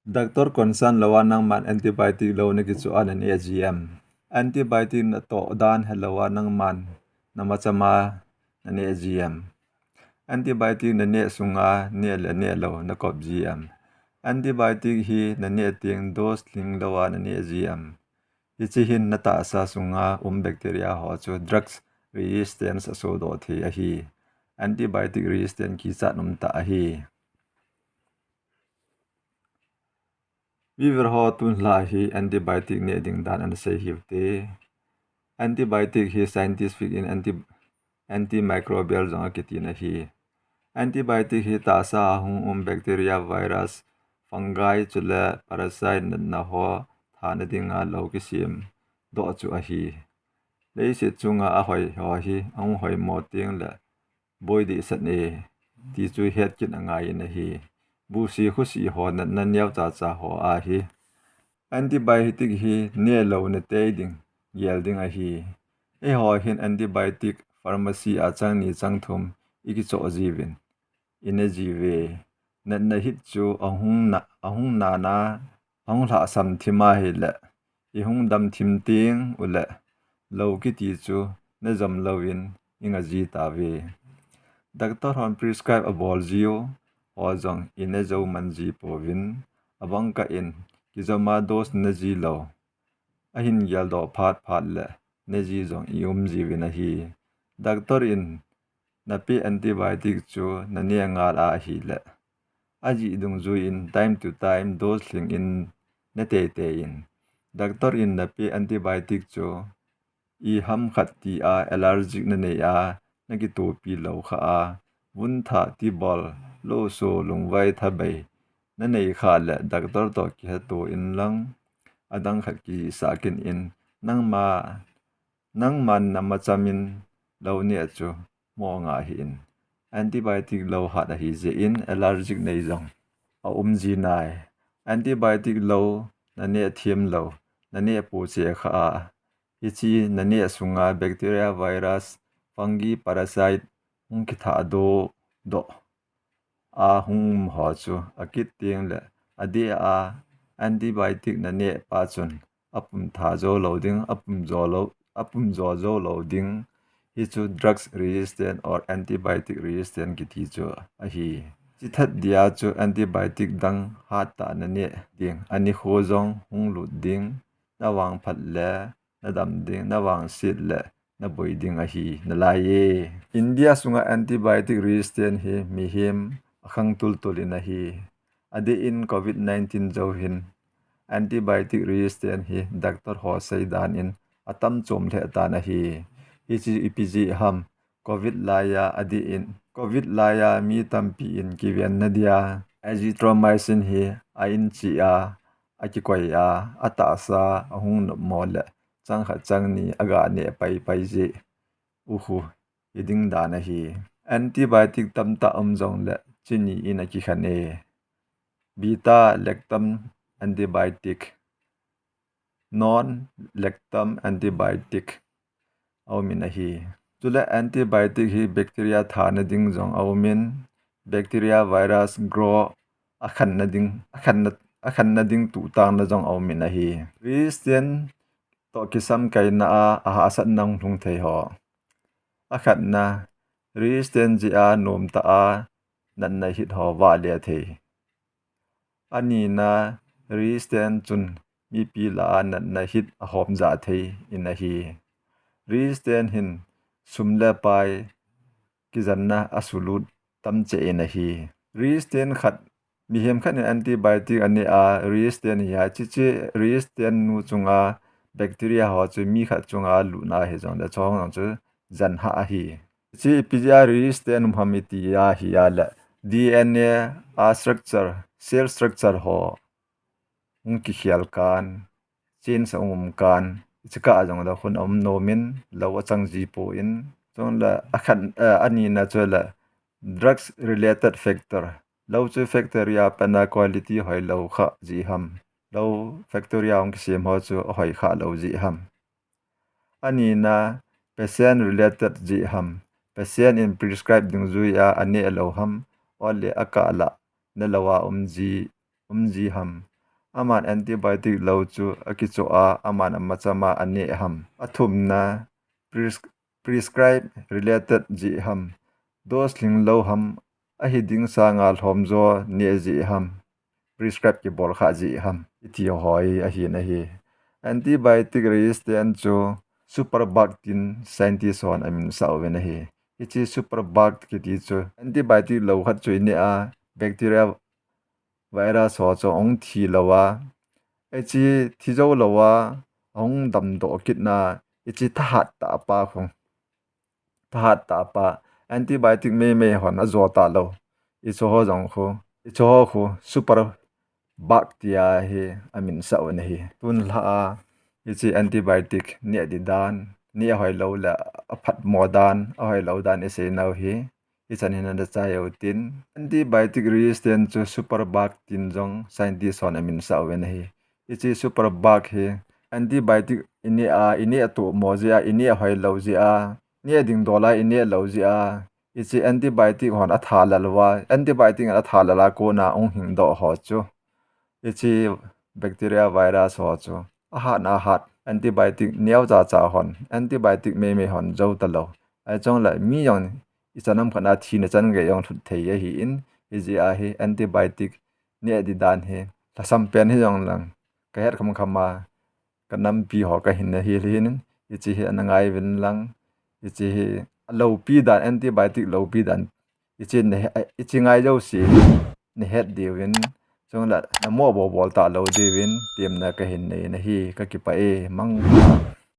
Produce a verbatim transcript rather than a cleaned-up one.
Doctor concern louva nangman antibiotic lou nakichoh a naneh ji em? Antibiotic natoh dan helouva nangman namachama naneh ji em? Antibiotic naneh sunga neh le nehlou nakop ji em? Antibiotic hi naneh teng dose lhing louva naneh ji em? Hiche hin natahsa sunga um bacteria ho chu drugs resistance asodoh thei ahi. Antibiotic resistance kichat umtah ahi. Viewer ho, tunlhah hi antibiotic neh ding dan ana sei hiute. Antibiotic hi scientific in anti, antimicrobial jong akitin ahi. Antibiotic hi tahsa a hung um bacteria, virus, fungi chule parasite natna ho thana dinga lou kisemdoh chu ahi. Leiset chunga ahoi ho hi ahung hoimo tengle boi dehset e, ti chu hetkit angaiyin ahi. Busi khusi ho natna neocha cha ho a hi antibiotic hi nehlou natei ding, gel ding ahi. Eiho hin antibiotic pharmacy a chang ni chang thum ikichoh jiuvin, ine jiuve. Natna hit chu ahung na, ahung nana, ahung lhahsam thim ahile, ihung dam thim teng ule, lou kiti chu nejom louvin inga ji tauve. Doctor hon prescribe abol jiu ho jong ine jou man ji pouvin, abang kah in kijoma dose ne ji lou ahin geldoh phat phat le ne ji jong ium jiuvin ahi. Doctor in napeh antibiotic chu naneh ngal ahile, ajih dungjui in time to time dose lhing in ne teitei in. Doctor in napeh antibiotic chu iham khat tia allergic nanei a, nakitopi lou khah a, vun thah, tibol, lohso, lungvai thabei nanei khah le doctor toh kiheto inlang, adang khat kisah kit in, nangma, nangman namacham in lou neh chu mo nga hih in. Antibiotic lou hat ahi jeh in allergic nei jong aum ji nai. Antibiotic lou naneh them lou, naneh pocheh khah a, hiche naneh sunga bacteria, virus, fungi, parasite hung kithahdoh doh a hung um ho chu akit tengle adeh a antibiotic naneh pa chun apum tha jou lou ding, apum jo lou, apum jo jou lou ding. Hichu drugs resistant or antibiotic resistant kiti chu ahi. Chithat dia chu antibiotic dang hattah naneh ding, anikho jong hung lut ding, navangphat le nadam ding, navangset le naboi ding ahi nalaiye. India sunga antibiotic resistant hi mihem akhang tultul in ahi. Adeh in covid nineteen jou hin antibiotic resistant hi doctor ho seidan in atam chom lheh tan ahi. Hichu ipi jeh ham, covid laiya adeh in, covid laiya mi tampi in kivenna dia azithromycin hi a-in cheh a, akikoi a, atahsa ahung nopmo le chang khat chang ni aga neh paipai jeh u khu hiding dan ahi. Antibiotic tamtah um jongle chuni in akikhen e. Beta lactam antibiotic, non lactam antibiotic aumin ahi. Chule antibiotic hi bacteria thana ding jong aumin, bacteria virus grow akhanna ding, akhanna, akhanna ding tuhtangna jong aumin ahi. Resistant toh kisamkaina a ahahsatna hung lhung thei ho. Akhatna, resistant jeh a nomtah a natna hit ho vahle thei. Anina, resistant chun mipi lah a natna hit ahom jah thei in ahi. Resistant hin sum le pai kijanna asulut tamcheh in ahi. Resistant khat, mihem khat in antibiotic aneh a resistant hi a, hiche resistant nu chunga bacteria ho chu mi khat chunga lutna hijongle chuho jong chu jan hah ahi. Hiche ipi jeh a resistant um ham iti ahile, D N A a structure, cell structure ho hung kikhel kan, change ahung um kan, hiche kah a jongle khun aum nomin, lou achang ji poi. Chule akhat, eh, anina chule drugs related factor. Lou chu factory a pat a quality hoilou khah jeh ham, lou factory a hung kisem ho chu ahoi khah lou jeh ham. Anina, patient related jeh ham, patient in prescribe dungjui a aneh lou ham, ole akah lah nelou a um ji, um ji ham. Aman antibiotic lou chu akichoh a, aman amachama aneh ham. Athumna, pres-, prescribe related jeh ham. Dose lhinglou ham, ahi ding sanga lhomjo neh jeh ham. Prescribe kibol kha jeh ham. Iti ho hi ahin ahi. Antibiotic resistant chu superbug tin scientist hon amin sah uvin ahi. Hiche superbug kiti chu antibiotic lou khat chu ineh a, bacteria virus ho chu ahung thi lou a, hiche thi jou lou a, ahung damdoh kitna, hiche thahat tah pa khu. Thahat tah pa, antibiotic meimei hon ajo talou. Hiche ho jong khu, hiche ho khu, superbug tia hi amin sah u ahi. Tun lha a, hiche antibiotic neh di dan, neh hoilou le aphatmo dan, ahoilou dan isei nau hi. Hichan hin ana chai u tin, antibiotic resistant chu superbug tin jong scientist hon amin sah uvin ahi. Hiche superbug hi antibiotic ineh a, ineh atohmo jeh a, ineh hoilou jeh a, neh ding dol a ineh lou jeh a, hiche antibiotic hon athalal uva, antibiotic in athalal a kona ahung hingdoh ho chu, hiche bacteria virus ho chu ahatna ahat, antibiotic neocha cha hon, antibiotic meimei hon jou talou. Ahi chule mi jong ichan ham khat a thina chan gei jong lhut thei ahin, hijeh a hi antibiotic neh di dan hi lhasam pen hijong lang, kahet khamkham a, kanampi ho kahin ahile hin, hiche hi ana ngai uvin lang, hiche hi aloupi dan, antibiotic loupi dan, hiche nahe-, hiche ngai jouse nahet diuvin, chule namo bobol talou diuvin temna kahin nei ahi, kakipah e, mangpha.